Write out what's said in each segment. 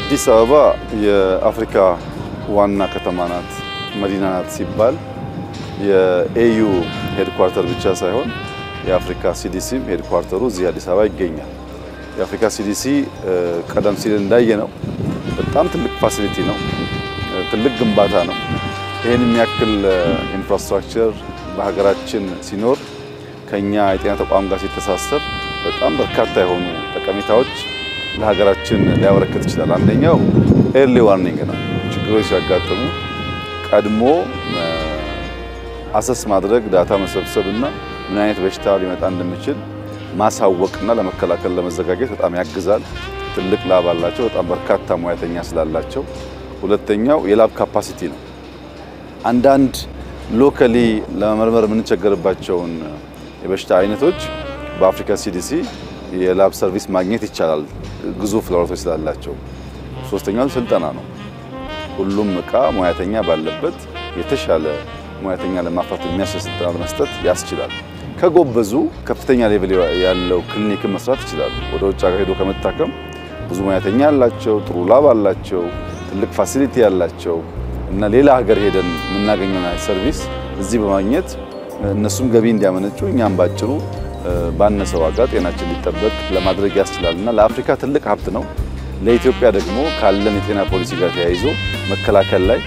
አዲስ አበባ የአፍሪካ ዋና ከተማ ናት፣ መዲና ናት ሲባል የ AU headquarter ብቻ ሳይሆን የአፍሪካ CDC ም headquarter ኡ እዚህ አዲስ አበባ ይገኛል። የአፍሪካ CDC ቀደም ሲል እንዳየነው በጣም ትልቅ facility ነው፣ ትልቅ ግንባታ ነው። ይህን የሚያክል infrastructure በሀገራችን ሲኖር ከኛ የጤና ተቋም ጋር ሲተሳሰር በጣም በርካታ የሆኑ ጠቀሜታዎች ለሀገራችን ሊያበረክት ይችላል። አንደኛው early warning ነው። ችግሮች ሲያጋጥሙ ቀድሞ assess ማድረግ፣ data መሰብሰብ እና ምን አይነት በሽታ ሊመጣ እንደሚችል ማሳወቅና ለመከላከል ለመዘጋጀት በጣም ያግዛል። ትልቅ lab አላቸው፣ በጣም በርካታ ሙያተኛ ስላላቸው። ሁለተኛው የ lab capacity ነው። አንዳንድ locally ለመመርመር የምንቸገርባቸውን የበሽታ አይነቶች በአፍሪካ CDC የ lab service ማግኘት ይቻላል፣ ግዙፍ ላቦራቶሪ ስላላቸው። ሶስተኛው ስልጠና ነው። ሁሉም እቃ ሙያተኛ ባለበት የተሻለ ሙያተኛ ለማፍራት የሚያስችል ስልጠና ለመስጠት ያስችላል። ከጎበዙ ከፍተኛ level ያለው ክሊኒክን መስራት ይችላሉ። ወደ ውጭ ሀገር ሄዶ ከመታከም ብዙ ሙያተኛ ያላቸው፣ ጥሩ lab አላቸው፣ ትልቅ facility ያላቸው እና ሌላ ሀገር ሄደን የምናገኘውን service እዚህ በማግኘት እነሱም ገቢ እንዲያመነጩ እኛም ባጭሩ ባነሰ ዋጋ ጤናችን ሊጠበቅ ለማድረግ ያስችላል እና ለአፍሪካ ትልቅ ሀብት ነው። ለኢትዮጵያ ደግሞ ካለን የጤና ፖሊሲ ጋር ተያይዞ መከላከል ላይ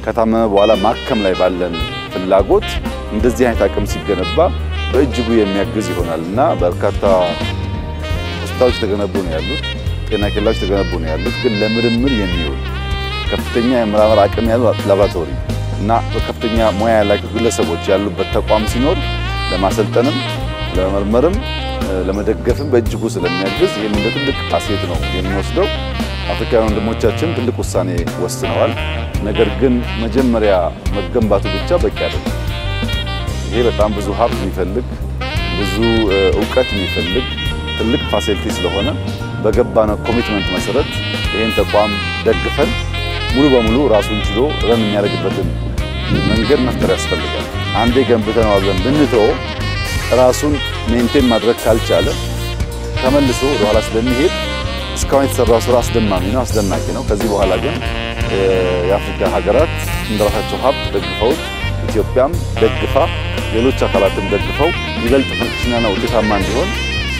ከታመመ በኋላ ማከም ላይ ባለን ፍላጎት እንደዚህ አይነት አቅም ሲገነባ በእጅጉ የሚያግዝ ይሆናል እና በርካታ ሆስፒታሎች የተገነቡ ነው ያሉት፣ ጤና ኬላዎች የተገነቡ ነው ያሉት። ግን ለምርምር የሚውል ከፍተኛ የምርምር አቅም ያለው ላቦራቶሪ እና በከፍተኛ ሙያ ያላቸው ግለሰቦች ያሉበት ተቋም ሲኖር ለማሰልጠንም ለመመርመርም ለመደገፍም በእጅጉ ስለሚያግዝ ይህን እንደ ትልቅ asset ነው የሚወስደው። አፍሪካውያን ወንድሞቻችን ትልቅ ውሳኔ ወስነዋል። ነገር ግን መጀመሪያ መገንባቱ ብቻ በቂ አይደለም። ይሄ በጣም ብዙ ሀብት የሚፈልግ፣ ብዙ እውቀት የሚፈልግ ትልቅ facility ስለሆነ በገባነው commitment መሰረት ይሄን ተቋም ደግፈን ሙሉ በሙሉ ራሱን ችሎ run የሚያደርግበትን መንገድ መፍጠር ያስፈልጋል። አንዴ ገንብተነዋል ብለን ብንተወው ራሱን maintain ማድረግ ካልቻለ ተመልሶ ወደ ኋላ ስለሚሄድ እስካሁን የተሰራው ስራ አስደማሚ ነው፣ አስደናቂ ነው። ከዚህ በኋላ ግን የአፍሪካ ሀገራት እንደራሳቸው ሀብት ደግፈውት፣ ኢትዮጵያም ደግፋ፣ ሌሎች አካላትም ደግፈው ይበልጥ functional ና ውጤታማ እንዲሆን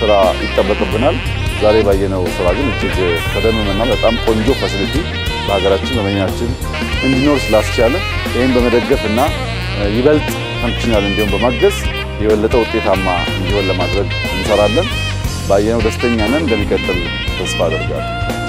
ስራ ይጠበቅብናል። ዛሬ ባየነው ስራ ግን እጅግ ተደምመናል። በጣም ቆንጆ facility በሀገራችን በመዲናችን እንዲኖር ስላስቻለ ይህን በመደገፍ እና ይበልጥ functional እንዲሆን በማገዝ የበለጠ ውጤታማ እንዲሆን ለማድረግ እንሰራለን። ባየነው ደስተኛ ነን። እንደሚቀጥል ተስፋ አደርጋለሁ።